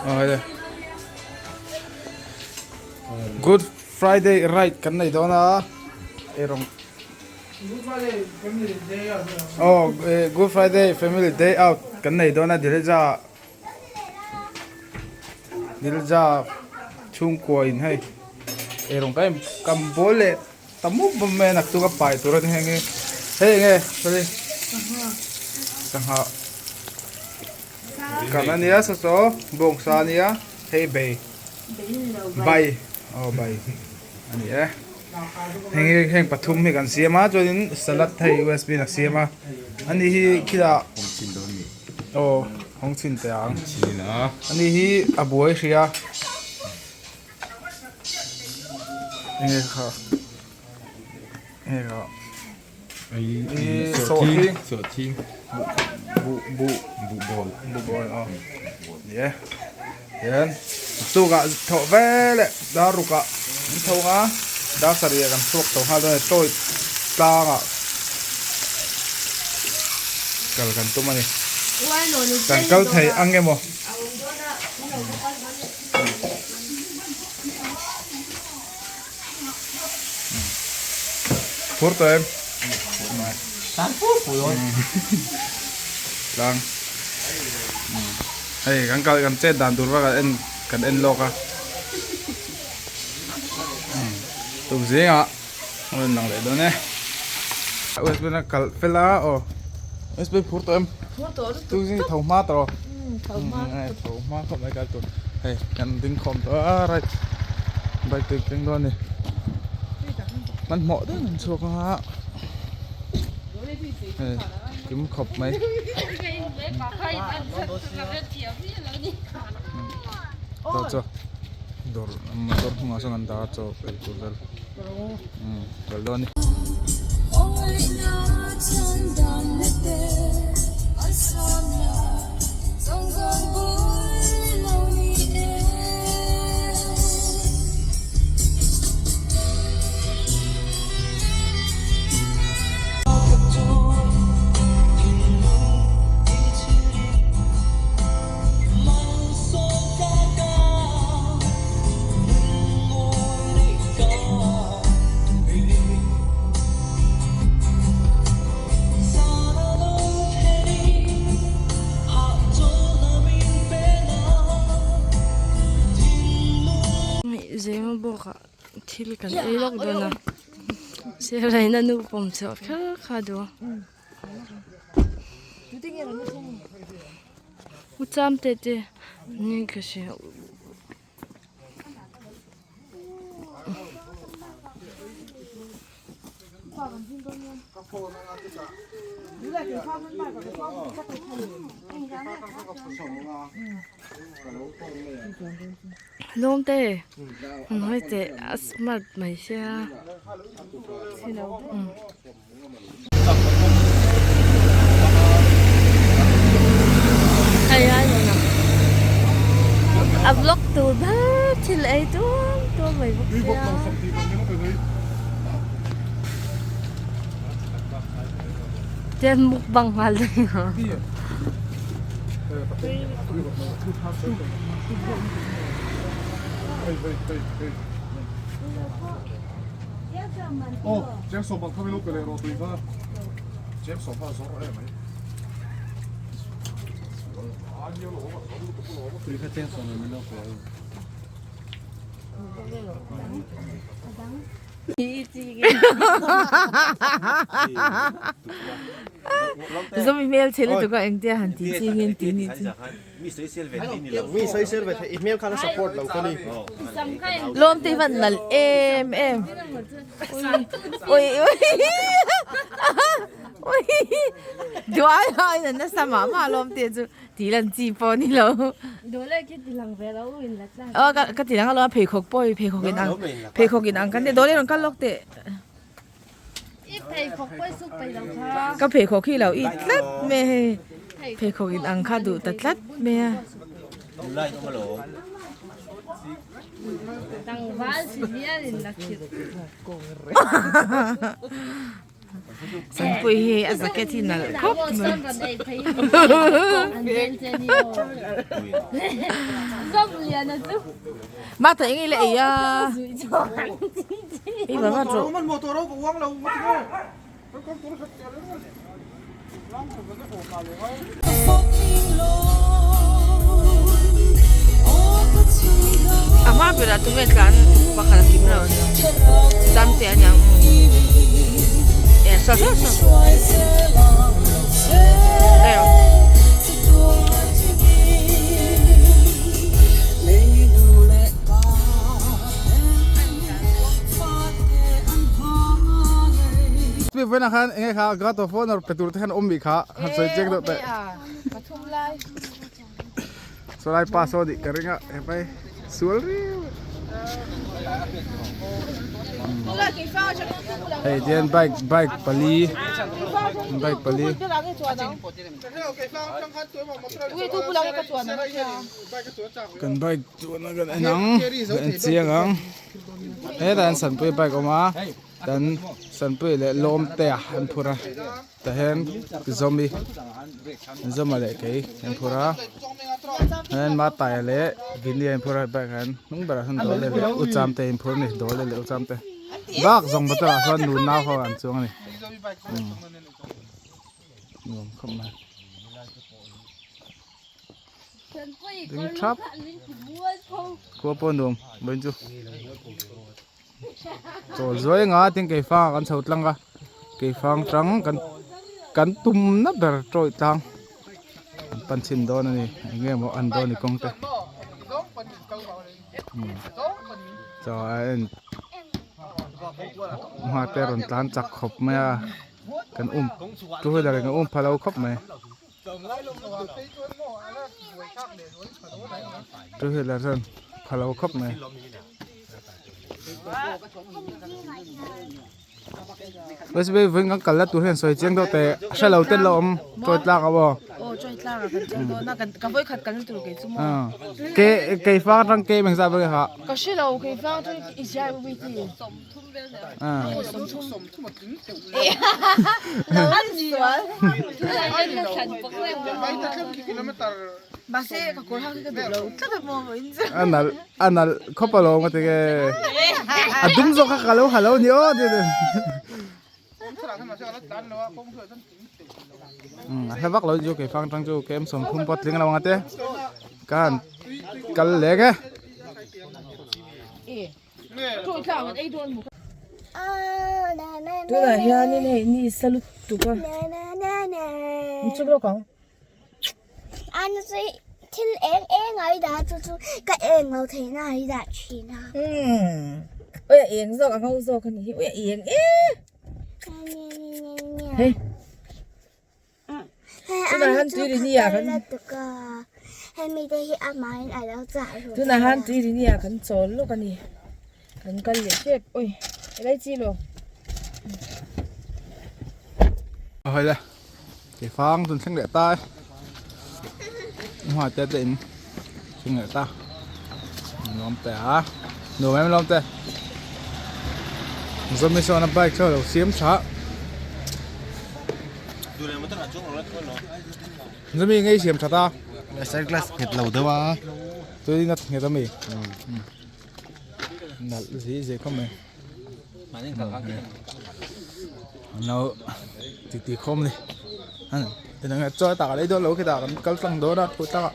Aw Good Friday ride kan nei dawn a eirawng aw Good Friday family day out kan nei dawn a Dilja Dilja chhungkua in hei eirawng ka kan bawl leh ta mup mup mai a naktuk a pai tur a ni heng hi hei enge sorry sangha kan a nia saw saw bawngsa a nia hei bei bai aw bai a ni e heng hi heng pathum hi kan siam a chuanin salad hei usb in a siam a ani hi khilah aw hawng chhin teh ang ani hi a buai hrih a enge kha enge kha. Sawhthing buh buh buh bawl buh bawl aw ni e hian tukah thawh veleh dar rukah an tho ang a dar sarih ah kan chhuak tho nghal dawn a ni tawi tlangah kal kan tum a ni kan kal thei ang emaw. Phur tawh em? Tlang fu fu dawn. Tlang. Hei kan kal kan chet dan tur va kan en kan en lawk a. Tuk zingah a rawn lang leh dawn e. USB na kal fel a aw. USB phur tawh em? Phur tawh lutuk. Tuk zing tho hma tawh. Tho hma. Tho hma khawp mai kal tur. Hei kan ding khawm tawh a right bike te keng dawn a ni. Hmanhmawh deuhin an chhuak ang a hei kim khawp mai. Tah chuan dawr motor hnungah sawn an dah a chaw ei tur vel umm kal dawn a ni. Zema bawkah thil kan ei lawk dawn a seraina nu pawm chhuah kher kha duh a u cham te te ni ka hria. Lawm te an hawi teh a smart mai sia. Hei ai maw nang a vlog tur ber thil ei tuam tuam mai bawk sia. Tian mukbang nghal daih a. Zomi hmel chhe lutuk a engtia han tih chi nge tih ni chu. Mi sawisel ve thei ni lo. Mi sawisel ve thei i hmel khan a support lo ka ni. Lawm te hi van nalh em em. Ui ui ui duai a in an nasa mah mah lawm te chu tih lan chi pawh ni lo. Dawleh khi ti lang ve lo in la tlang. Aw ka ka ti lang alawm a pheikhawk pawh hi pheikhawk in ang pheikhawk in ang kan nia dawleh rawn kal lawk teh. I pheikhawk pawh i suk peih lo kha. Ka pheikhawk hi lo it tlat mai a hei. Pheikhawk in ang kha duh ta tlat mai a. Tlangval si hian in la khirh. Sanpui hi a jacket hi nalh khawp mai. Mata eng ila ei a. Ei va va tawh. A hma berah tunge tlan pakhat a kim lo a nia dam te a niang e saw saw saw Tui vawiinah khan enge kha God of Honor pe tur te khan awm bih kha han sawi chiang deuh teh. Sawlai pa saw nih ka ring a hepai sual riau. Hei tihian bike bike pali bike pali. Kan bike chuan a kan en ang kan en chiang ang hetah hian sanpui bike a awm a kan sanpui leh lawm te a an phur a tah hian zomi zoma leh kei an phur a hian mataia leh gini a inphur a bike ah hian hnung berah sawn dawle leh u cham te a inphur a ni dawle leh u cham te bak zawng motor ah sawn nunau ho an chuang a ni. Nuam khawp mai. Ding thap. Khua pawh nuam vawiin chu. Chawl zuai anga tin keifang ah kan chho tlang a keifang tang kan kan tum na ber tawih tlang an pan chhin dawn a ni eng nge maw an dawn ni kawng te chuan hma te a rawn tlan chak khawp mai a. Kan um two wheeler in kan um pha lo khawp mai two wheeler chuan pha lo khawp mai. West Bay vawiin kan kalna tur hian sawi chiang deuh teh a hre lo ten lo awm chawi tlak a aw. Aw chawi tlak a kan kal dawn a kan ka vawi khat kalna tur kei chu maw. Ke keifang atang ke eng zat vel kha. Ka hre lo keifang atang i ziai wi ti. A nalh khawp alawm a tige a dum zawk kha ka lo ha lo ni aw ti a hla vak lo chu keifang tang chu kem 30 pawh tling lo ang a te ka han kal leng e. Tunah hianin hei ni sa lutuk a in chuk lawk ang. An chu thil eng eng a i dah chu chu ka eng lo theih na i dah thin a. Ui a eng zawk a ngo zawk a nih hi ui a eng e. Hei. Tunah han tui ri ni ah kan Tunah han tui ri ni ah kan chawl lawk a ni kan kal leh tep ui helai chi lo. Hawi le keifang chun thleng leh ta e hma te te in thleng leh ta nuam te a nuam em lawm te zomi sawn a bike chu a lo siam tha. Zumi ngei siam tha ta. Side glass nghet lo deuh a. Tui ngat nghet ami. Nalh zi zi khawp mai. An lo ti ti khawm ni. An inang nge chaw tak a lei dawn lo khitah kan kal tlang dawn a thu tlang ah.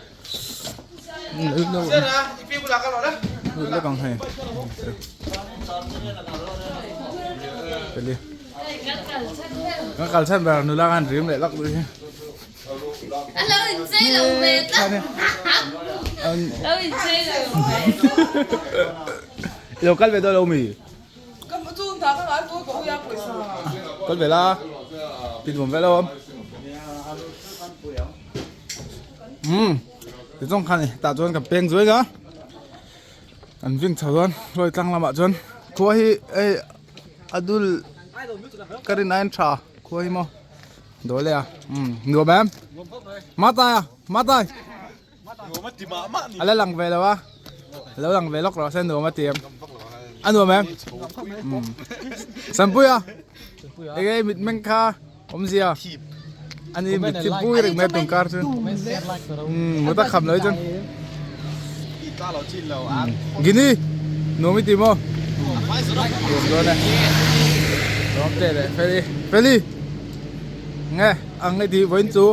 Lut lek ang hei. Peli. Kan kal chhan ber nula khan rim leh lak duh hi. Alo in chei lo ve ta. Alo in chei lo ve. Lo kal ve dawn lo mi. Ka chu hna ka ngai pawh ka uia pawisa. Kal ve la. Tin awm ve lo. Umm tichuan khan tah chuan kan peng zuai a kan ving chho dawn ruai tlang lamah chuan khua hi hei a dul ka rin aiin tha khua hi maw dawl leh a umm nuam em matai a matai a la lang ve lo a lo lang ve lawk rawh se nuam a ti em a nuam em umm Sanpuia. Enge mit meng kha awmzia ani mit thip pui reng mai tun kar chu mut a kham lo chuan Gini nuam i ti maw nuam dawn e nuam teh leh Feli Feli nge ang i tih vawiin chu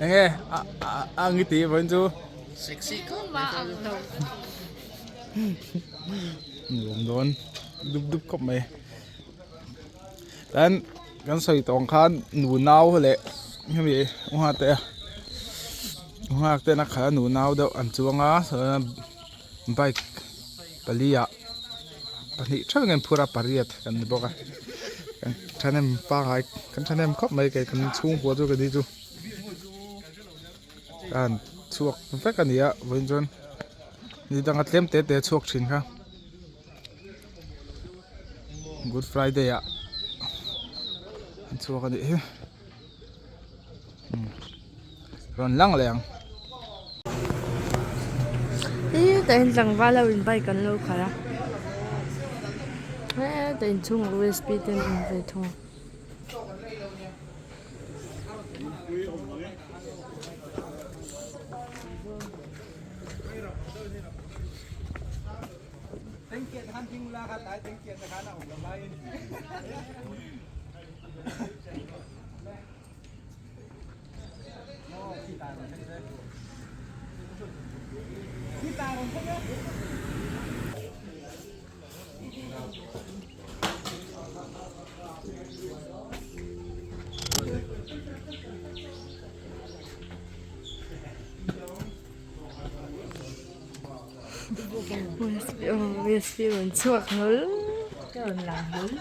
enge ang i tih vawiin chu Nuam dawn dup dup khawp mai chuan kan sawi tawh ang khan nu nau leh hemi u nghak te u nghak ten a khalh a nu nau deuh an chuang a chuan bike pali ah pahnih theuh in an phur a pariat kan ni bawk a kan thahnem pangai kan thahnem khawp mai kei kan chhungkua chu ka ni chu. A han chhuak vek a ni a vawiin chuan ni danga tlem te te chhuak thin kha good friday ah an chhuak a nih hi rawn lang leh ang. Hetah hian tlangval ho in bike an lo khalh a hetah inchhungah usb te an awm ve thung a. USB rawn chhuak hlawl rawn lang hlawl.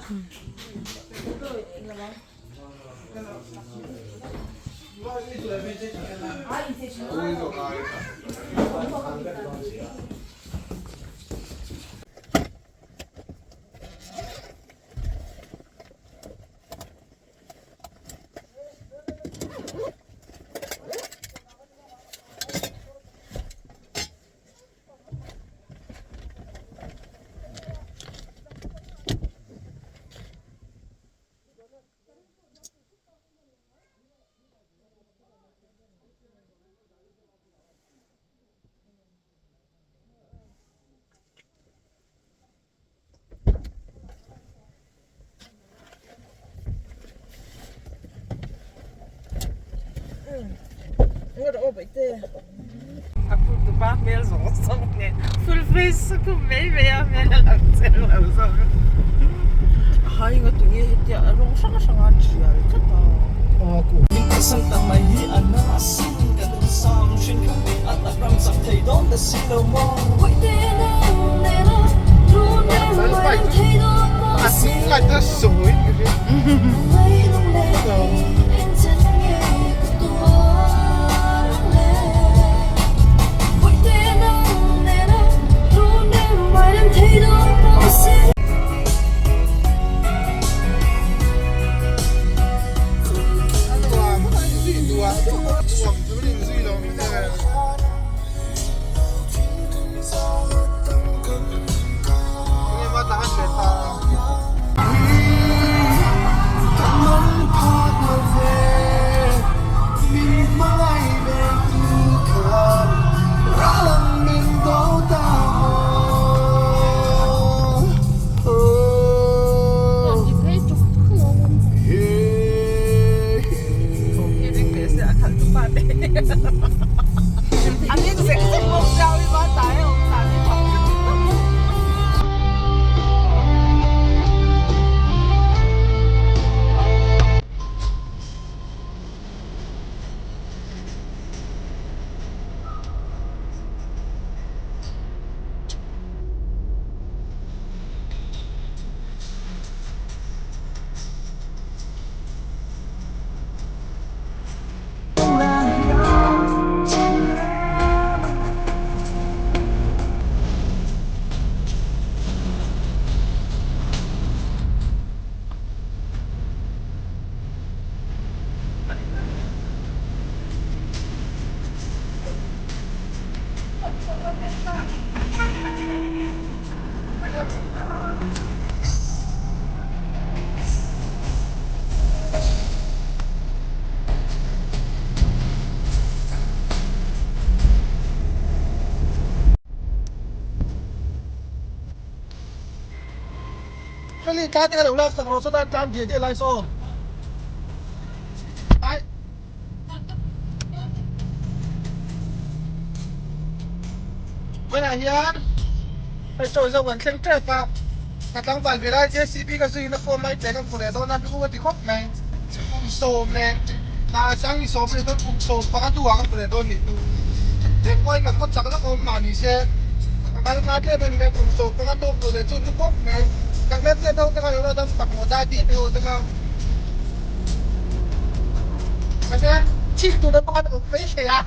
Family tlan te kha lo lak sak rawh sawta tlan diah diah lai saw. Ai. Hmanah hian hei sawi zawk an thleng tep a, ka tlangval ve lai JCB ka zuiin a form lai tle ka hmu leh dawn a, lu ka ti khawp mai. Kum sawm leh hna chang ni sawm leh chuan kum sawm panga hnuah ka hmu leh dawn nih chu. He khuain ka khaw chak lak awm mah ni se, ka kal nghal tlem em mai kum sawm panga tawk hmu leh chu chu khawp mai. Ka hmel hriat ho te kha lo la dam tak maw dai tih te ho te kha. Mahse, chhik tur te pakhat a awm mai thei a.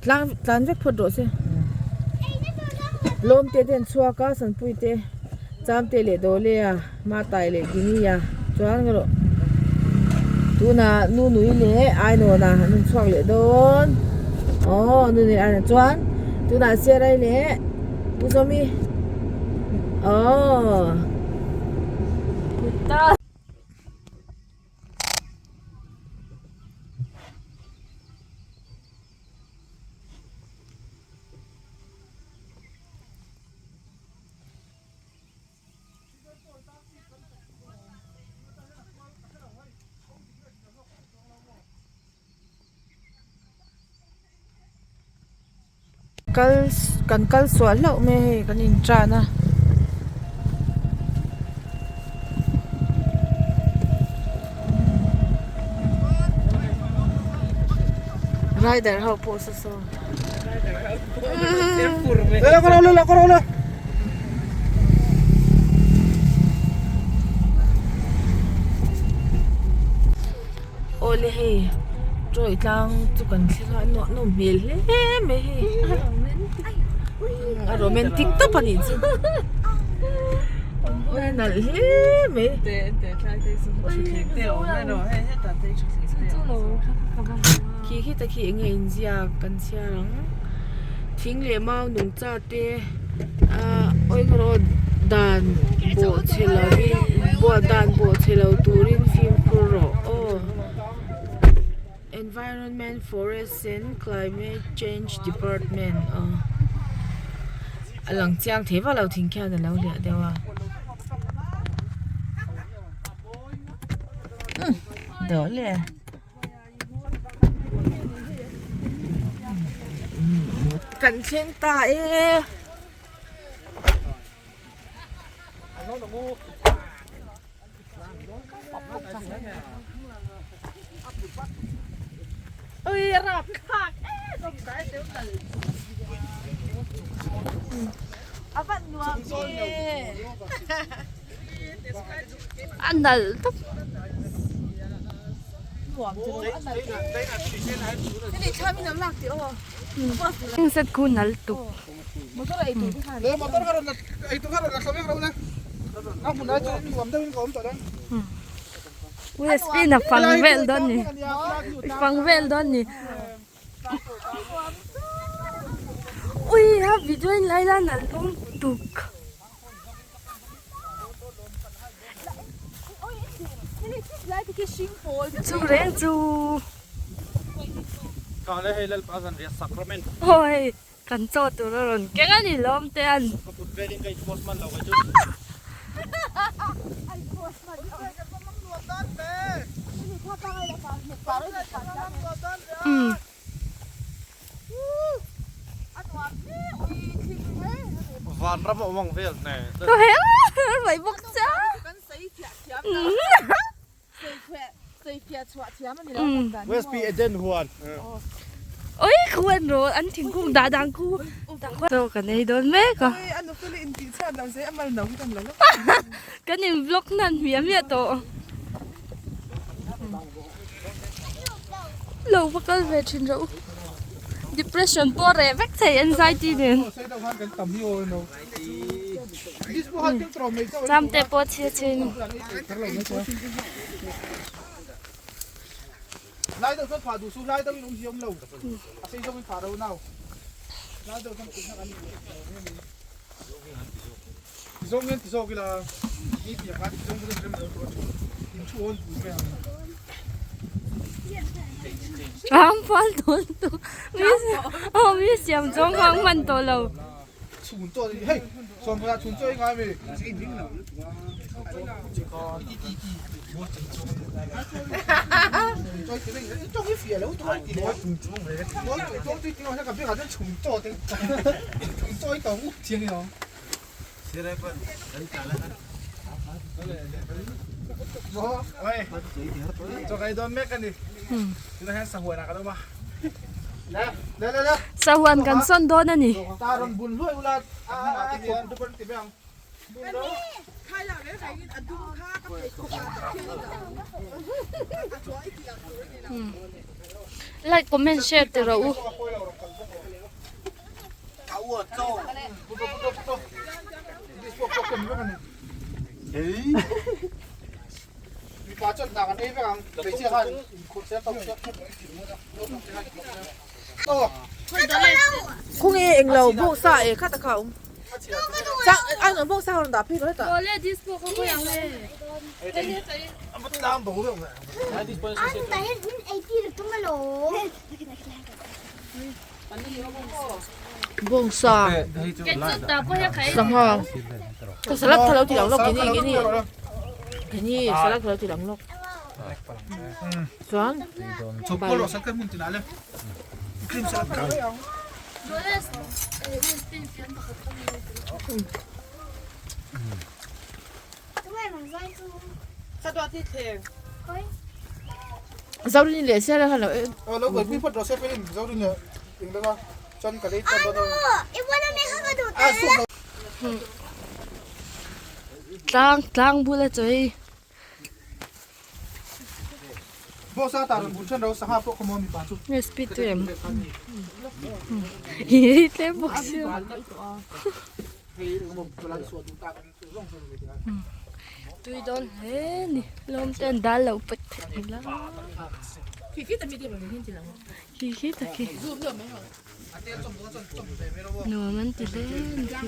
Tlang tlan vek phawt rawh se. Lawm te te an chhuak a Sanpui te Cham te leh Dawle a Matai leh Gini a chuan erawh tunah Nunui leh Ainawn a an rawn chhuak leh dawn aw Nunui Ainawn chuan tunah Siarai leh Pu Zawmi aw. Kal kan kal suah hlauh mai a hei kan in tan a. Rider ho pawh saw saw. Awle hei tawih tlang chu kan thleng a nuah nawm hmel hle mai hei a romantic tawp a nih chu awi a nalh hle mai khi khi ta khi enge inziak kan chhiar ang thing leh mau nungcha te ah awih dan bawh chhe lovin dan bawh chhe lo turin fimkhur rawh aw environment forest and climate change department aw a lang chiang thei vak lo thing khian a lo hliah deuh a dawh le. Kan thleng ta e. Ui rap khak e A van nuam e. A nalh tawp. Set khu nal tuk. USB na fang vel dawn ni. Fang vel dawn ni. Ui ha video in lai la nal dawn tuk. Chu reng chu. Aw hei kan chaw tur a rawn keng a ni lawm te an. Vanram a awm ang vel hne. Mai bawk cha. West P Eden huan. Oi khuan ro an thingkung dah dang khu. Chaw kan ei dawn mek a. Kan in vlog nan hmiah hmiah tawh. Lo va kal ve thin rawh u. Depression pawh a reh vek thei anxiety nen. Cham te pawh chhia chhe in. Ang fal dawn tu mi mi siam zawng kha ang hman tawh lo. Sahuan kan sawn dawn a ni. Like comment share ti rawh u. Khawnge englo bawksa e kha tak kha a awm chang a rawn bawksa a rawn dah phei rawh hetah. Bawngsa sangha ka salad kha lo ti lang lawk kini kini kini salad kha lo ti lang lawk chuan Zorin leh Sela kha lo en. Tlang tlang bula chawi. Nge speed tu em. Hi tlem bawk sia. Tui dawn hle ni lawm te an dal lo pek theih la khi khi tak hi nuam an ti hle ni khi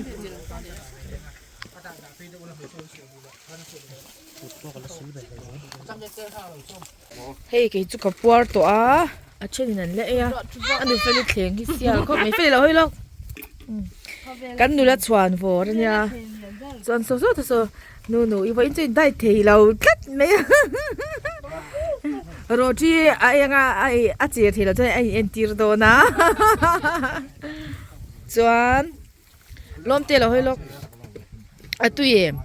Hei kei chu ka puar tawh a a thenin an la ei a a nu feli thleng hi sial khawp mai feli lo hawi lawk kan nula chhuan vawr ania chuan saw saw te saw nu nu i vawiin chu in diet thei lo tlat mai a roti a eng a a ei a chir thei lo chuan a in entir dawn a chuan. Lawm te lo hawi lawk. A tui em?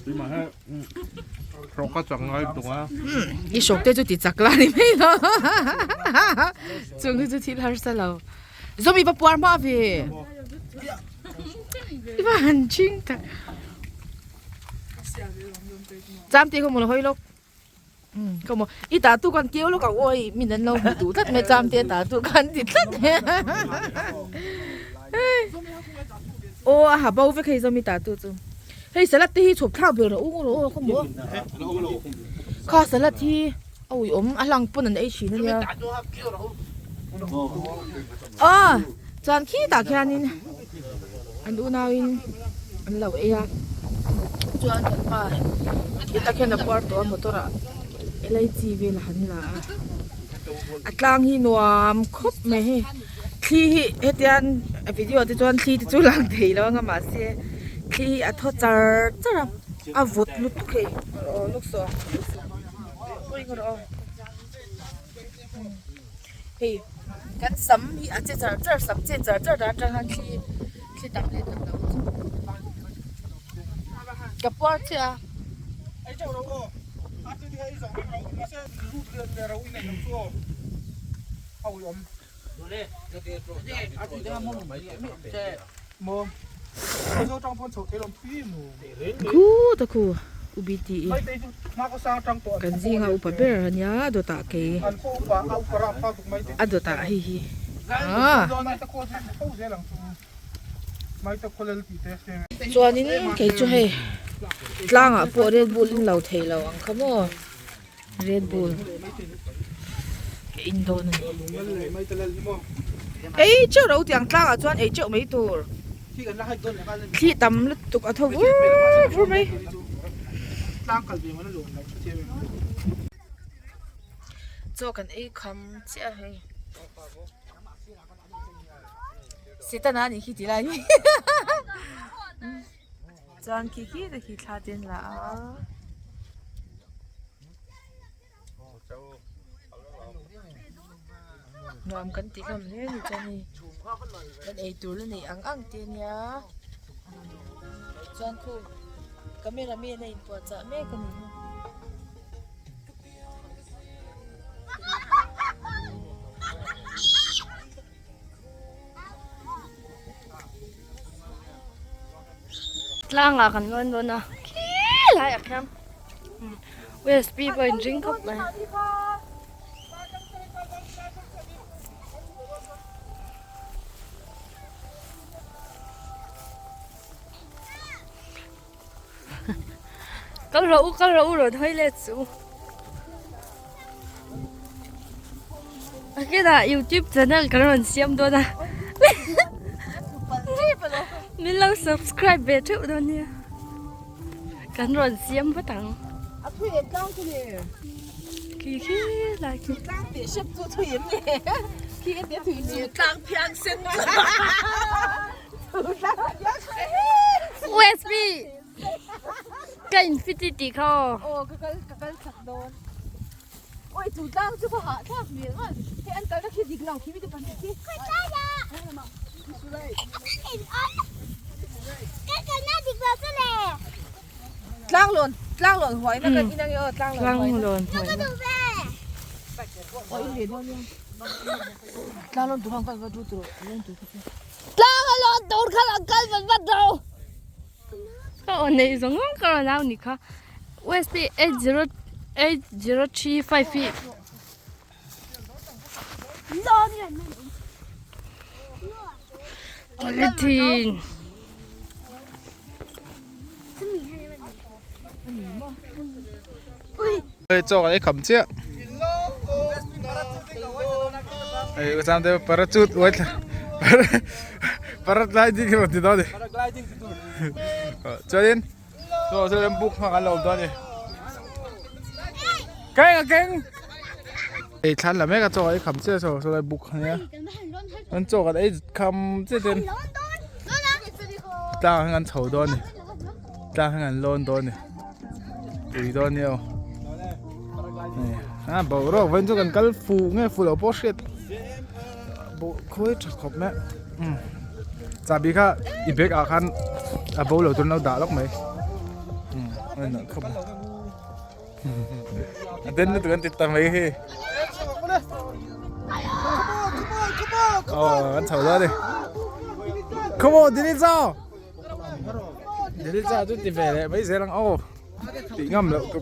Tui mah he. Hrawk a chak ngai tuk a. I hrawk te chu ti chak la ni mai lo. Chung hi chu thil harsa lo. Zomi va puar hma ve. I va han ching tak. Cham te kha mu lo hawi lawk. Ka maw i tah tu kan keu lawk ang aw hei min an lo hmu duh tlat mai cham te tah tu khan ti tlat aw a ha bo vek hei zawm i tah tu chu hei salad te hi chhawp thlak ber rawh u rawh aw ka maw kha salad hi a ui awm a hlang pawn an ei thin ania aw chuan khitah khianin an unauin an lo ei a chuan kan pa khitah khian a puar tawh a motor ah elaichi vel a han la a a tlang hi nuam khawp mai hei thli hi hetiang video te chuan thli te chu lang thei lo anga mahse thli hi a thaw char char a a vawt lutuk hei aw lawk saw aw hei kan sam hi a che char char sam chet char char dan atang khan thli thli tam leh tam loh chu ka puar chiah a. Khu ta khu u B T I kan zinga upa ber a nia dawtah kei a dawtah hei hi aaa chuanin kei chu hei tlangah pawh Red Bull in lo thei lo ang kha maw. Red Bull ka in dawn a ni. Ei teuh ro tiang tlangah chuan ei teuh mai tur. Thli tam lutuk a tho vur vur mai. Chaw kan ei kham chiah a hei. Setana anih khi ti lai hi. Chuan khi khi te khi thla te an la a. Nuam kan ti hlawm hle a ni chuan hei kan ei tur la neih ang ang te a nia chuan khu camera man a inpuahchah mek a ni. Tlangah kan lawn dawn a khilaiah khian usb pawh a inring khawp mai. Kal rawh u kal rawh u rawn hawi let suh u. A kinah youtube channel kan rawn siam dawn a min lo subscribe ve theuh dawn nia kan rawn siam vat ang. A thui em tlang chu ni. Khi khi lai khi. Tlang teh hrep chu thui em le. Khi em te thui chu tlang phiang sen. USB ka infinity tih kha aw. Aw ka kal ka kal chak dawn. Oi chu tlang chu ka hah thlak hmel ngal. Hei an kalna khi dik lo khi mi te pahnih khi. Tlang lawn tlang lawn huai na kan in ange aw tlang lawn huai na. Tlang lawn huai na. Aw in ve dawn nia. Tlang lawn tur khan kal va tu tur lawn tur kha chu. Tlang a lawn tur kha lo kal vat vat ro. Ka aw nei zawng zawng ka rawn au ni kha. USB 80835 hi. Polythene. Hei chaw kan ei kham chiah. Hei ka chang te parachute uai thla paragliding hi rawn ti dawn a ni. Chuanin chaw chu ram buk hmang an lo awm dawn a ni. Keng a keng. Hei thlan la mek a chaw ei kham chiah saw sawlai buk ania. An chaw kan ei kham chiah ten tlang hian an chho dawn a ni. Tlang hian an lawn dawn a ni. Tui dawn nia aw. A boruak vawiin chu kan kal fu nge fu loh pawh hriat bo khawi tha khawp mai a. Chahbi kha i bag ah khan a bo lo tur an lo dah lawk mai. A inah khawp mai. A den lutuk an ti ta mai hi. Aw an chho dawn a ni. Come on Dinizo! Dinizo chu ti ve leh mai zel ang aw. Tih ngam loh ka.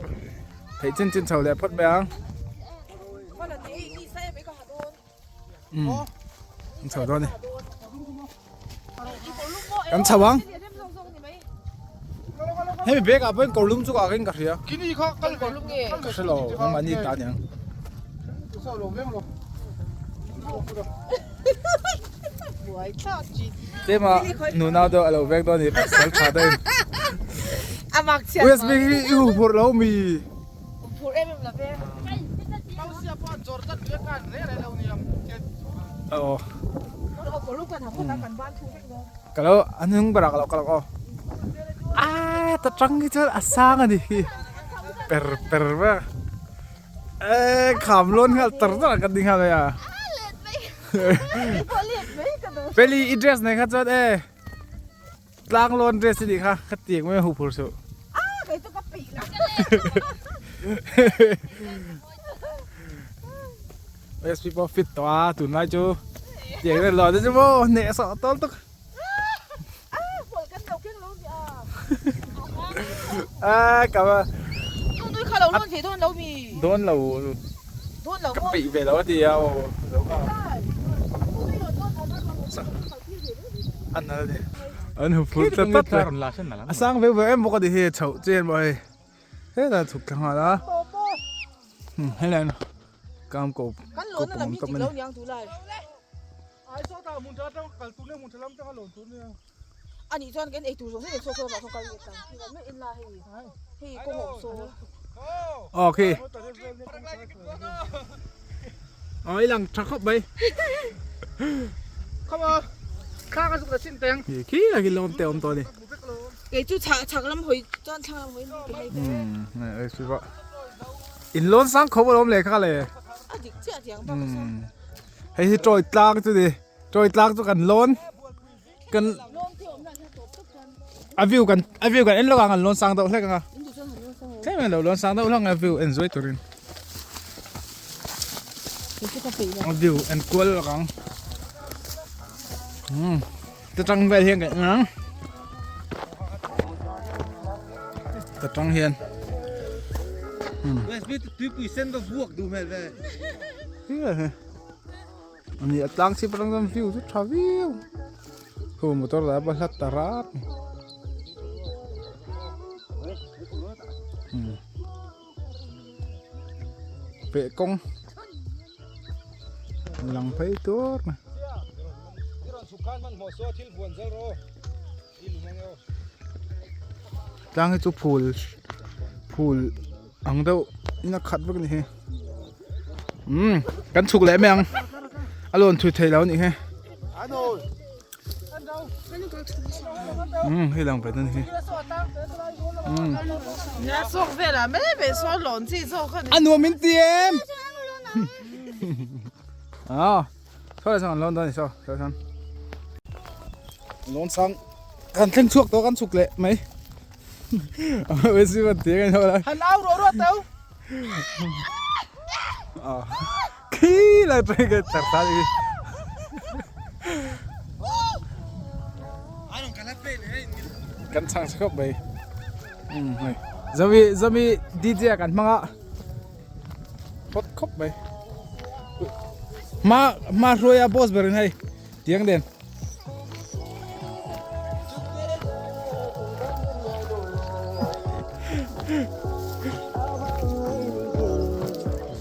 Theih chin chin chho leh phawt mai ang. Umm an chho dawn a ni. Kan chho ang. Hemi bag ah pawhin kawrlum chu ka ak in ka hria. Ka hre lo nangmahni ta aniang. Tlema nunau deuh a lo vek dawn a ni pasal tha deuhin. USB hi i huphurh lo mi? Aw. Ka lo a hnung berah ka lo kal ang aw. Aa ta tang hi chuan a sang a ni hi per per ber. Eee kham lawn nghal tar tar ang kan ti nghal mai a. Peli i dress nei kha chuan e tlang lawn dress i nih kha ka tiang mai a huh phur suh. SP pawh fit tawh a tunlai chu tiang vel lawn te chu maw hneh sawh tawl tuk. A ka va dawn lo ka peih ve lo a ti a aw lo kha a nal ni an hu phur tlat tlat mai a sang veu veu em bawk a ni hi chhoh chen pawh hei hetah chhuk thla nghal a helai kam ko ko pawm tawp a ni. Aw khi Aw i lang tha khawp mai Khi là khi lawm te awm tawh a ni In lawn sang khawp alawm leh kha le Hei hi tawi tlang chu ni tawi tlang chu kan lawn kan a view kan a view kan en lawk ang an lawn sang deuh hlek ang a tlem in lo lawn sang deuh hlek ang a view en zuai turin a view en kual lawk ang umm ta tang vel hian kan en ang ta tang hian Ani a tlang chhip atang chuan view chu tha viau khu motor lah a hlat ta rat peh kawng lang phei tur mai. Tlang hi chu phul phul ang deuh in a khat vek a ni hi umm kan chhuk leh mai ang a lawn thui thei lo a nih hi umm hei lang ve dawn hi umm a nuam in ti em ah. Saw leh sawn an lawn dawn a ni saw saw sawn lawn sang kan thleng chhuak tawh kan chhuk leh mai Messi ban ti kan la Han au ro ro tau ah khi lai pe ka tar ta ni kan chang chhop mai um hei zami zami DJ kan hmanga Hot khawp mai. Hma hma hruai a boss berin hei tiang den.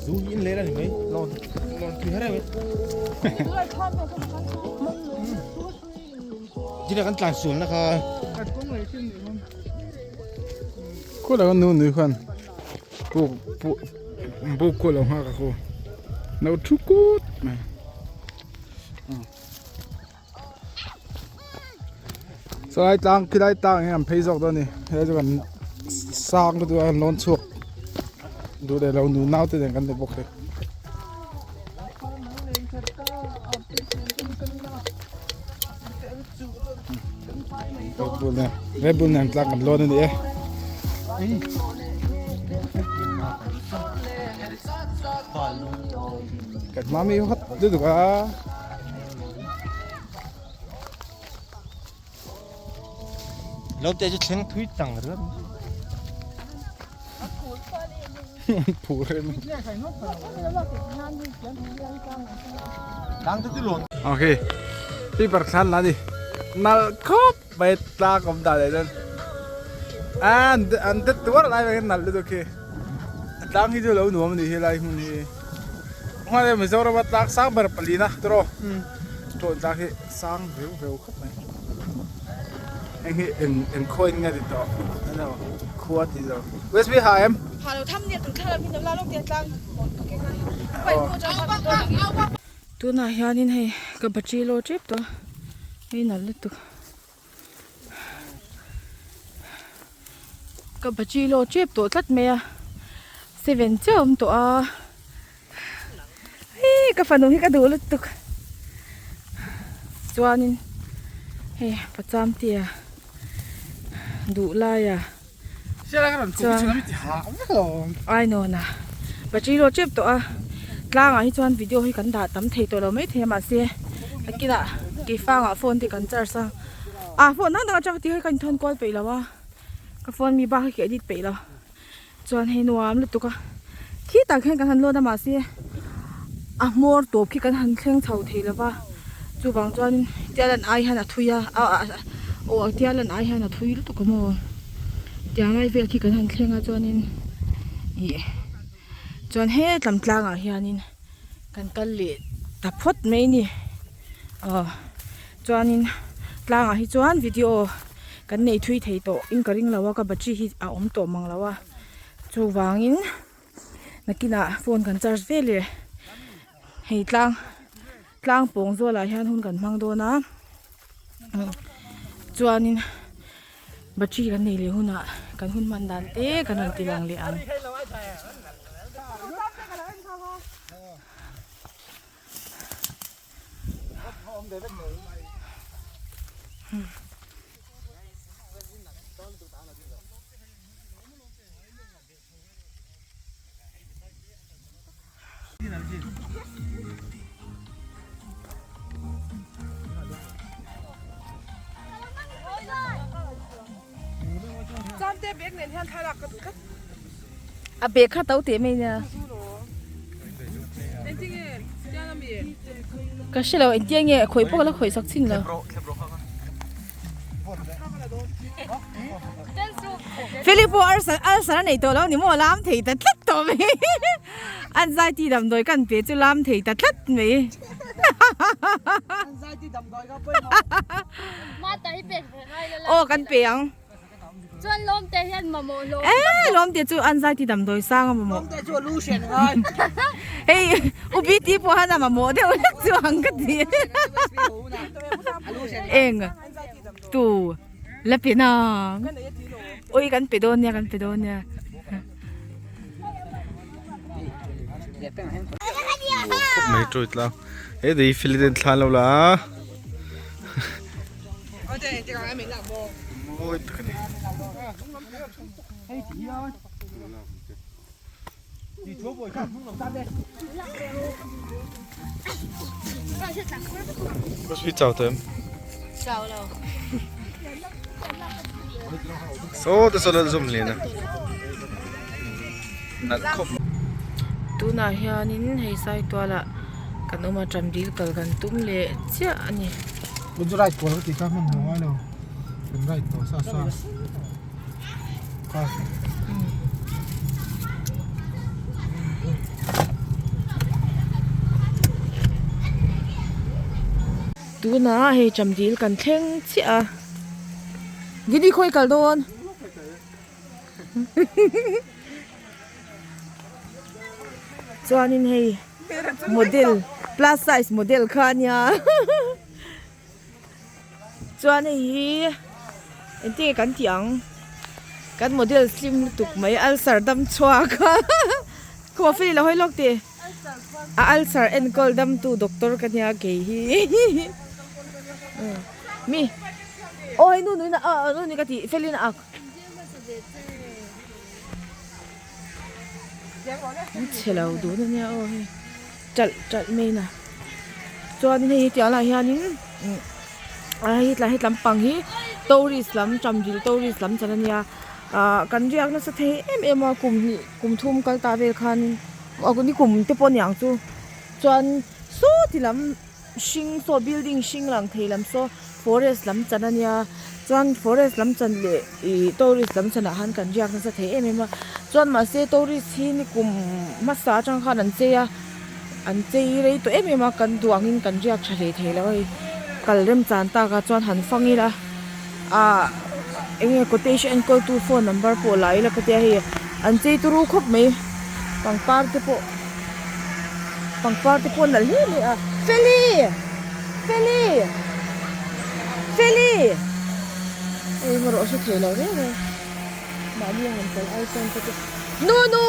Zu in le ani mai lon lon tui her mai. Jina kan tlan sual na kha. Khu la nu nui khan. Puk puk buk khu lo nghak a khu no thu kut mai chulai tlang khilai tlang hi an phei zawk dawn a ni helai chu kan sang lutuk a kan lawn chhuak duh leh lo nu nau te nen kan ni bawk thei. Red Bull nen Red Bull nen tlang kan lawn a ni e. Kan hma mi hot lutuk a. Lo te chu thleng thui tang ringawt. Ok paper thlan la ni nal khawp mai tlang awm dan ah hian an an det tuar lai mai hian nalh lutuk khi a tlang hi chu lo nuam a nih hi lai hmun hi hmana Mizoram a tlang sang ber palina tiraw tawh tlang hi sang veu veu khawp mai heng hi eng eng khaw in nge ti tawh alo khua ti lo USB ha em ha lo tham nia tun thla lam hi lo la lawk tia tlang ka keng a tunah hianin hei ka battery low tep tawh hei nalh lutuk ka battery low tep tawh tlat mai a seven chiah a awm tawh a hei ka fanu hi ka duh lutuk chuanin hei pacham te a duh lai a chuan ainawn a battery low tep tawh a tlangah hi chuan video hi kan dah tam thei tawh lo maithei a mahse a kinah keifangah phone te kan charge a ah phone dang dang atang tih hi ka inthawn kual peih lo a ka phone mi bak hi ka edit peih lo. Chuan hei nuam lutuk a khi tak hian kan han lawn a mahse a hmawr tawp khi kan han thleng chho thei lo va chuvang chuan tia lan ai hian a thui a aw tia lan ai hian a thui lutuk a maw tiang lai vel khi kan han thleng a chuanin ih chuan hetlam tlangah hianin kan kal leh ta phawt mai a ni aw chuanin tlangah hi chuan video. Kan nei thui thei tawh in ka ring lo a ka battery hi a awm tawh mang lo a chuvangin nakinah phone kan charge ve leh hei tlang tlang pawng zawlah hian hun kan hmang dawn a chuanin battery kan nei leh hunah kan hun hman dan te kan rawn ti lang leh ang. A bag kha to teh mai nia. Ka hre lo engtia nge a khawih pawh ka la khawih sak chin lo. Philip pawh ulcer ulcer a nei tawh lo ni maw lam thei ta tlat tawh mai. Anxiety damdawi kan pe chu lam thei ta tlat mai. Aw kan pe ang. Chuan lawmte hian mamawh hlawm. Eh lawmte chu an zai ti damdawi sang a mamawh. Lawmte chu a lu hrian ngai. Hei u BT pawh han a mamawh deuh hlek chu ang ka ti. Eng tu la pe nang. Ui kan pe dawn nia kan pe dawn nia. Khawp mai tawih tlang. Hei dei Philip thlan lo la. Mawi tak a ni. Chau tawh em? Chau lo. Saw te saw lal zawm lian a. Nalh khawp. Tunah hianin hei Saitualah kan awm a Ṭamdil kal kan tum leh chiah a ni. Chu right pawl ka tih kha hman hmuh ngai lo kan right tawh sa sa kha. Tunah hei Ṭamdil kan thleng chiah a Gini khawi kal dawn. Chuanin hei model plus size model kha a nia chuan hei hi engtin nge kan tih ang kan model slim lutuk mai ulcer dam chhuak a coffee lo hawi lawk teh a ulcer enkawl dam tu doctor ka nia kei hi mi aw hei nu nui na ah nu nui ka tih felin a ak. Chhe lo dun a nia aw hei ṭalh ṭalh mai na chuanin hei hetiang lah hianin a hei tlai hetlam pang hi tourist lam ṭamdil tourist lam chan a nia. Ah kan riak nasa thei em em a kum hnih kum thum kal ta vel khan ni kum te pawh a niang chu chuan saw ti lam hring saw building hring lang thei lam saw forest lam chan a nia chuan forest lam chan leh ih tourist lam chanah khan kan riak nasa thei em em a chuan mahse tourist hi ni kum hmasa atang khan an chei a an chei rei tawh em em a kan duh angin kan riak tha hle thei lo a hei kal remchan tak a chuan han fang ila ah eng nge cottage enkawl tu phone number pawh la ila ka tia hei an chei turu khawp mai pangpar te pawh pangpar te pawh nalh hle hle a feli feli feli hei erawh hre thei lo reng reng mahni a han kal ai chuan ka ti nu nu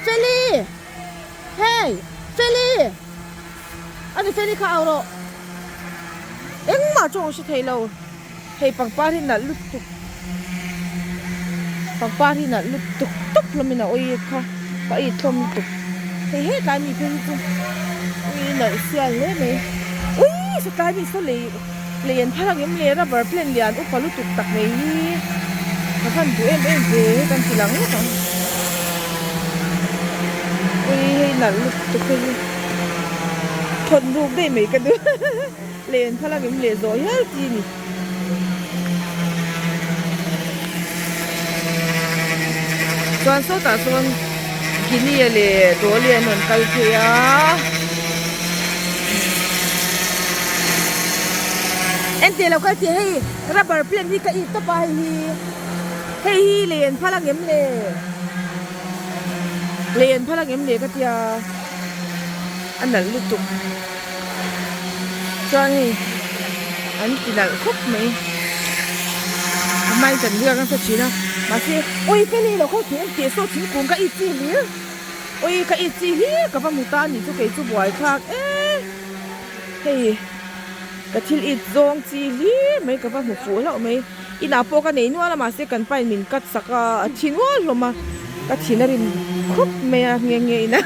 feli hei feli ani feli kha au rawh engmah chu a hre thei lo hei pangpar hi nalh lutuk pangpar hi nalh lutuk tawp hlawmin a awih kha ka it hlawm lutuk hei hetlai mi phei hi chu ui nalh sial hle mai ui satlai mi saw lei lei an phal angem le rubber plant lian upa lutuk tak mai hi ka han duh em em ve he kan ti lang lawk ang ui hei nalh lutuk hei hi thawn ruk daih mai ka duh. Len phal angem leh zawh hial chi a ni. Chuan sawtah chuan Guinea leh Dolly an rawn kal phei a. Enteh lo kal tih hei rubber plant hi ka it tawp a hei hi hei hi len phal angem le len phal angem le ka tia a nalh lutuk. Chuan hei an ti nalh khawp mai a hmain kan riak nasa thin a mahse awi feli lo khaw thing tih saw thingkung ka it chi hlir awi ka it chi hlir ka va hmu ta a nih chu kei chu buai thlak e hei ka thil it zawng chi hlir mai ka va hmu fuh hlauh mai inah pawh ka nei nual a mahse kan pain min cut sak a a thi nual hlawm a ka thin a rim khawp mai a nghe nghe in a.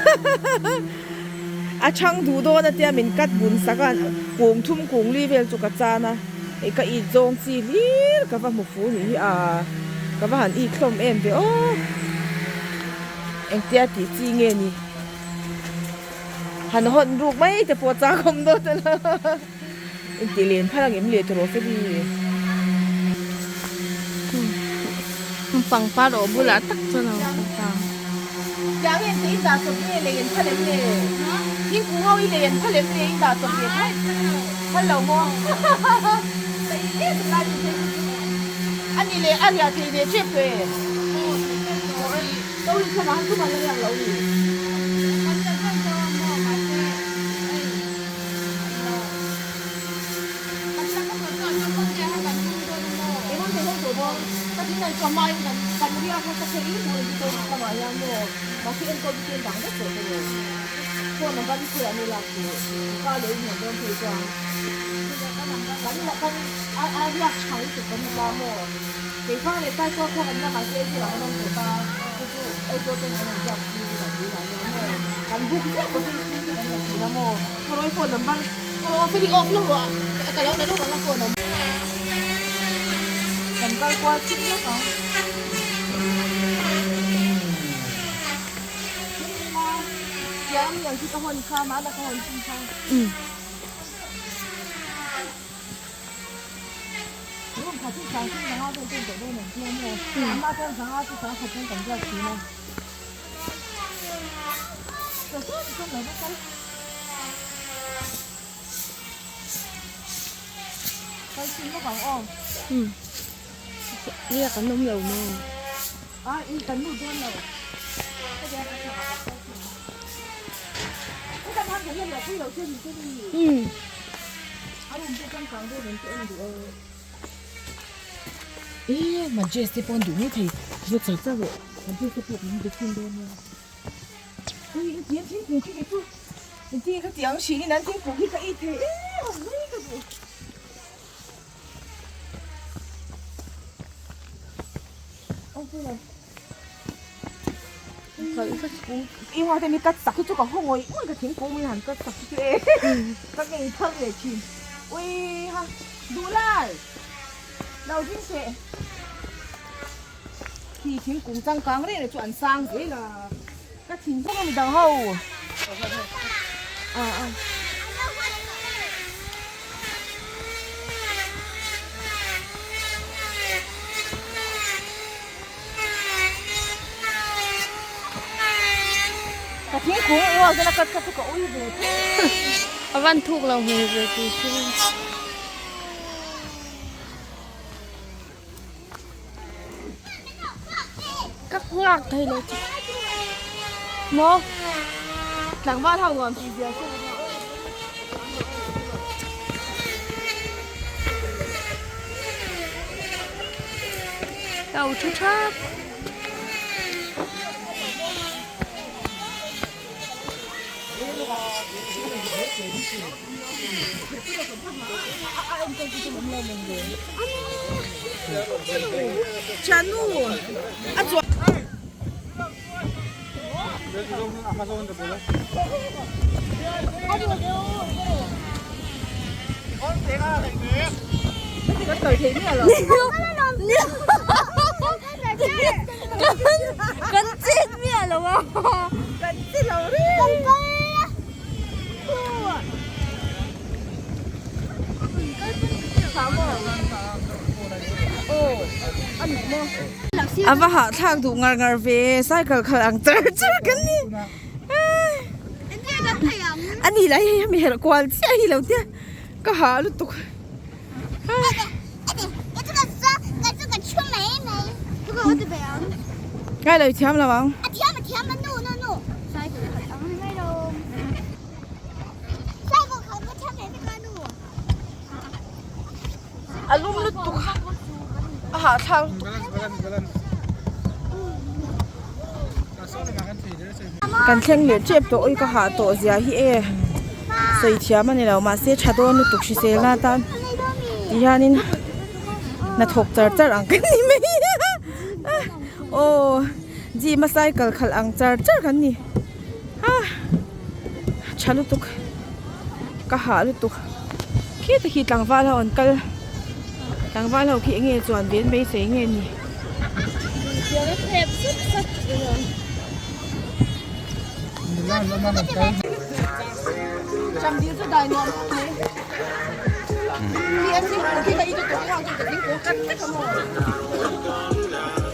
A chhang duh dawn a tia min cut bun sak a, kung thum kung li vel chu ka chan a, hei ka it zawng chi hlir ka va hmu fu nih hi a, ka va han it hlawm em ve aw, engtia tih chi nge ni, han hawn ruk mai te pawh chak awm dawn ta lo, intih len phal ang em leh tawh rawh se hi. Pangpar aw bulah tak chuan a awm ta. Tiang hian in dah chawp nge lei an phal em le? Thingkung ho hi lei an phal em le in dah chawp ve phal phal lo maw? Ka in em lai chu phei chu a ni leh a riah thei ve tep tawh e. Tourist lamah han tum an la riak lo ni. Kan kal kual chik lawk ang. Tiang mi ang khi ka hawn kha mahna ka hawn chin kha. Room khat hi sang thum zanga vel ten tawh dawn ang chu a maw. Amma chuan zanga chu sang khat chuan kan ruat thin a. Chaw chuan chuan lo va kal. Kal chin lawk ang aw. Umm. Riak an awm lo maw? A in kan lut dawn lo. Umm. E Majes te pawh an duh mai thei. Zawt char char rawh. Majes te pawh kan be chhin dawn nia. Ui in tiang thingkung khi kei chu in ti ka tiang hrin in an thingkung khi ka ei thei em ang mai ka duh. I mi cut sak hi chu ka haw ngawih ngawih ka thingkung mi han cut sak hi chu e ka ngei thar leh thin ui ha duh lai lo ding teh. Khi thingkung changkang reng reng chu an sang zel a, ka thingkung a midang ho. Ka thingkung i uak chuan a cut kha chu ka ui ve A van thuk lo hmel ve tih chu. Ka nghak thei lo chu. Maw? Tlangval ho nuam tih zia chu. Ka u thu thap. Chanu a chuan Kan chet miah lo a. Kan che lo reng. A va hahthlak duh ngar ngar ve cycle khalh ang char char kan ni. A ni lai hei hemi herh kual chiah hi lo tia ka hah lutuk. Ngai lo i thiam lo ang. A lum lutuk a hahthlak lutuk. Kan thleng leh tep tawh ui ka hah tawh zia hi e sawi thiam a ni lo mahse tha dawn lutuk hrisel na atan ti hianin hnathawk char char ang kan ni mai a aw gym a cycle khalh ang char char kan ni a tha lutuk ka hah lutuk khi te khi tlangval ho an kal tlangval ho khi enge chuan ve an beisei nge ni.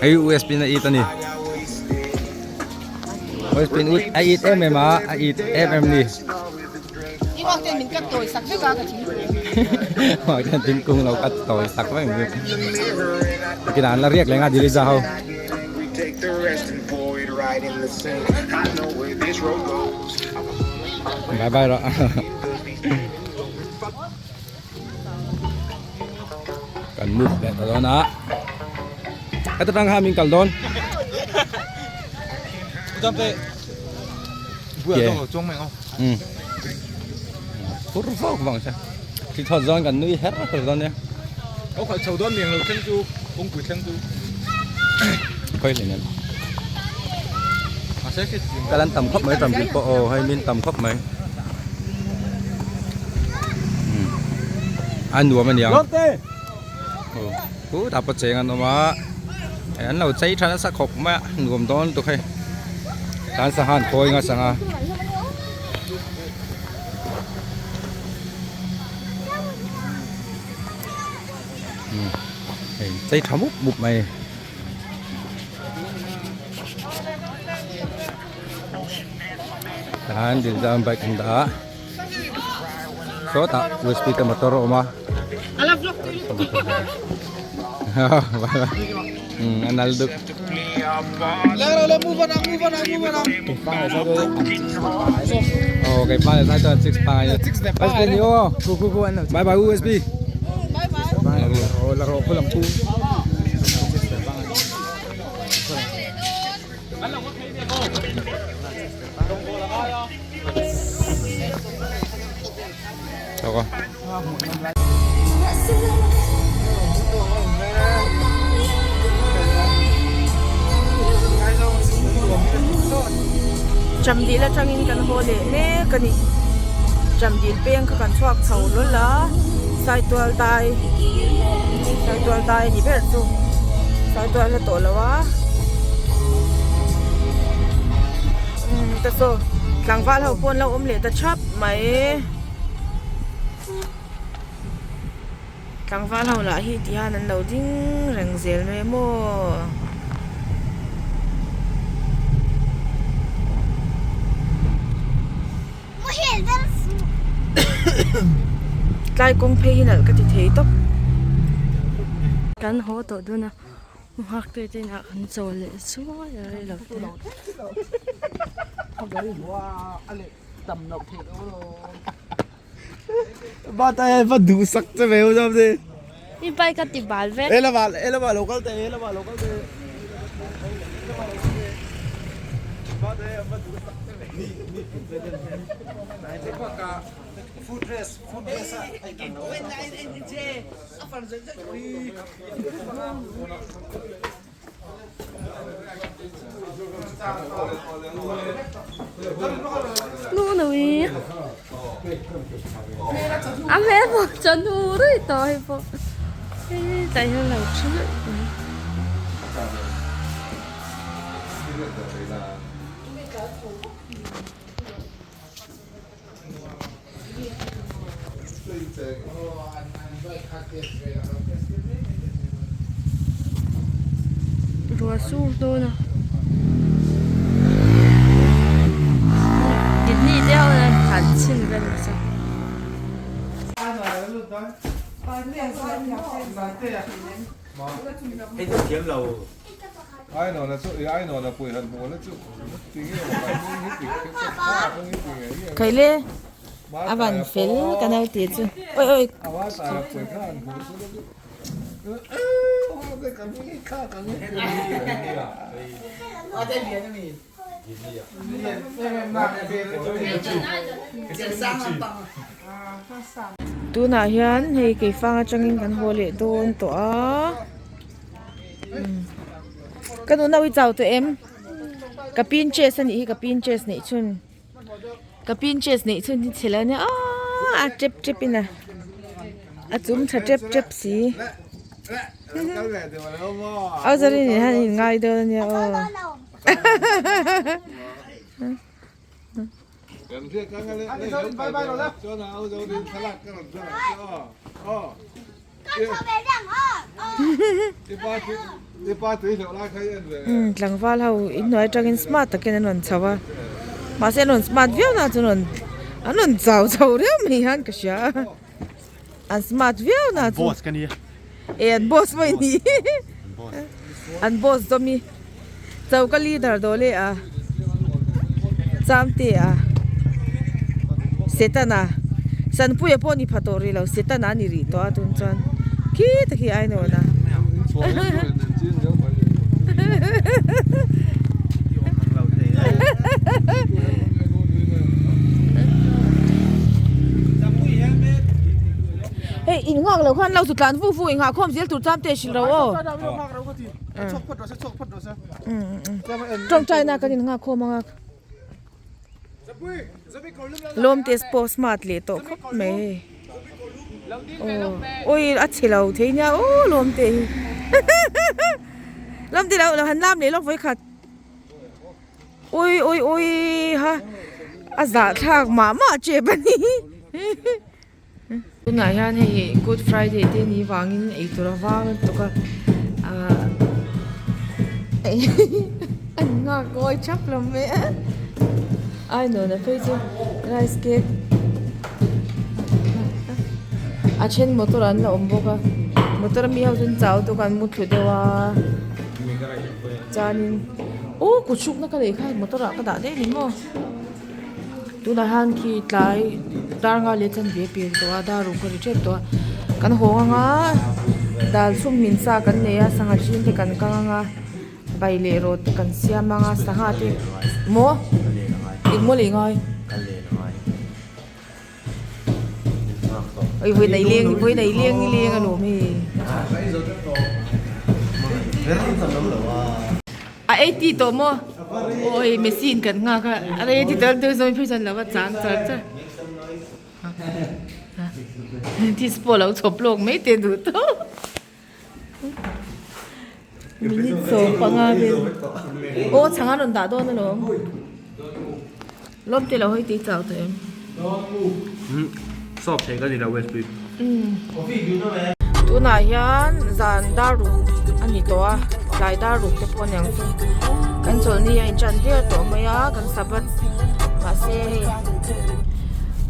Hei usb na it ani usb a it em em a a it em em ni Uak ten thingkung lo cut tawi sak vek ang kinah an la riak leh nga diliza ho. Bye bye rawh. Kan move leh ta dawn a. Heta tang kha min kal dawn. Phur vak vang che. Thil thawt zawn kan nui her her dawn nia. Có khỏi chầu đón miệng lầu thleng chu kawngpui thleng chu. Khawi hle nen. Kal an tam khawp mai tam bik pawh aw hei min tam khawp mai. A nuam a niang. Aw khutah pawh cheng an awm a an lo chei tha nasa khawp mai a nuam dawn lutuk hei. Tan sangha an khawi nga sangha. Hei chei tha mup mup mai. Tan dil chuan bike an dah a sawtah usb te motor a awm a a nal deuh aw keimah leh sai chuan six pangai bye bye usb. Chamdil atangin kan haw leh mek a ni. Chamdil peng kha kan chhuak chho lawlh a, Saitual dai Saitual dai a ni ber chu Saitual a tawh lo a. ta saw tlangval ho pawh an lo awm leh ta thap mai tlangval ho lah hi ti hian an lo ding reng zel mai maw. Tlai kawng phei hi nalh ka ti thei tawp. Kan haw tawh dun a nghak te te inah kan chawl leh chuai a rei lo te. I bike a ti bal vek. Nunui a hmel pawh chuan hnu rei tawh hei pawh hei tlai hian lo thu reuh mai. Ruah sur dawn a kidney te ho hian han chhin vel nasa. Khaile a van fel ka nau tih chu oi oi. Tunah hian hei keifang atangin kan haw leh dawn tawh a. Ka nu nau i chau tawh em? Ka pin chest a nih hi ka pin chest neih chhun ka pin chest neih chhun hi chhe lo ania aaa a tep tep in a a chum tha tep tep si au zarin in hian in ngai dawn ania aw Umm tlangval ho inhnuai atangin smart takin an rawn chho a mahse an rawn smart viau na chu an rawn an rawn chau chho riau mai hian ka hria a an smart viau na chu Boss ka nia e an boss pawh i ni an boss zawm i choka leader dawh leh a Chamte a Setana Sanpuia pawh ni pha tawh rih lo Setana a ni rih tawh a tun chuan khi tak hi ainawn a hei in nghak lo khan lo chu tlan vu vu in nghah khawm zel tur Chamte hrilh ro aw. Tawngtaina kan in nghak khawm ang a lawmte pawh smart leh tawh khawp mai hei aw awi a chhe lo thei nia aw lawmte hi lawmte lo lo han lam leh lawk vawikhat awi awi awi ha a zahthlak mah mah tep a ni. Tunah hian hei good friday te ni vangin eitur a vang lutuk a ahh an nghak ngawi thap lo mai a ainawn a phei chu rice cake a then motor an la awm bawk a motor ami ho chu an chau deuh a an mu thlu deuh a chuanin aw kut hrukna ka lei kha motor ah ka dah daih a ni maw. Tunah hian khi tlai dar nga leh chanve pir tawh a dar ruk a ri tep tawh a kan hawng anga dal chhum min sa kan nei a sangha hring te kan kang anga bai leh rawt te kan siam anga sangha te maw engmaw leh ngai oi vawi nei leng vawi nei leng ni leng alawm hei a eighty tawh maw awi Messi in kan nghak a a eighty tawh deuh zawng phei chuan lo va chang char char this pawh lo chhawp lawk mai te duh tawh. Minute 15 vel aw chhang a rawn dah dawn alawm. Lawm te lo hawi tih chau tawh em? Sawp thei ka ni lo USB. Tunah hian zan dar ruk a ni tawh a, tlai dar ruk te pawh a niang chu. Kan chawlhni a inṭan viau tawh mai a, kan sabbath mahse hei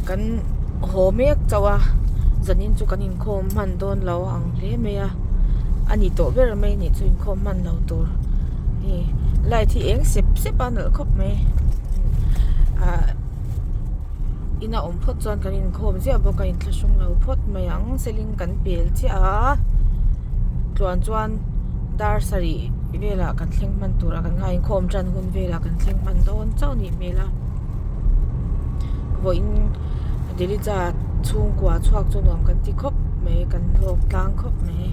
kan haw mek chauh a, zanin chu kan inkhawm hman dawn lo ang hle mai a, a ni tawh ber mai a nih chu inkhawm hman lo tur. Hei light hi eng sep sep a nalh khawp mai ah ina awm phawt chuan kan inkhawm ziah bawk a inthlahrung lo phawt mai ang seling kan pel chiah a tluan chuan dar sarih velah kan thleng hman tur a kan nghah inkhawm tan hun velah kan thleng hman dawn chauh a nih hmel a vawiin Delija chhungkua chhuak chu nuam kan ti khawp mai kan hlawk tlang khawp mai.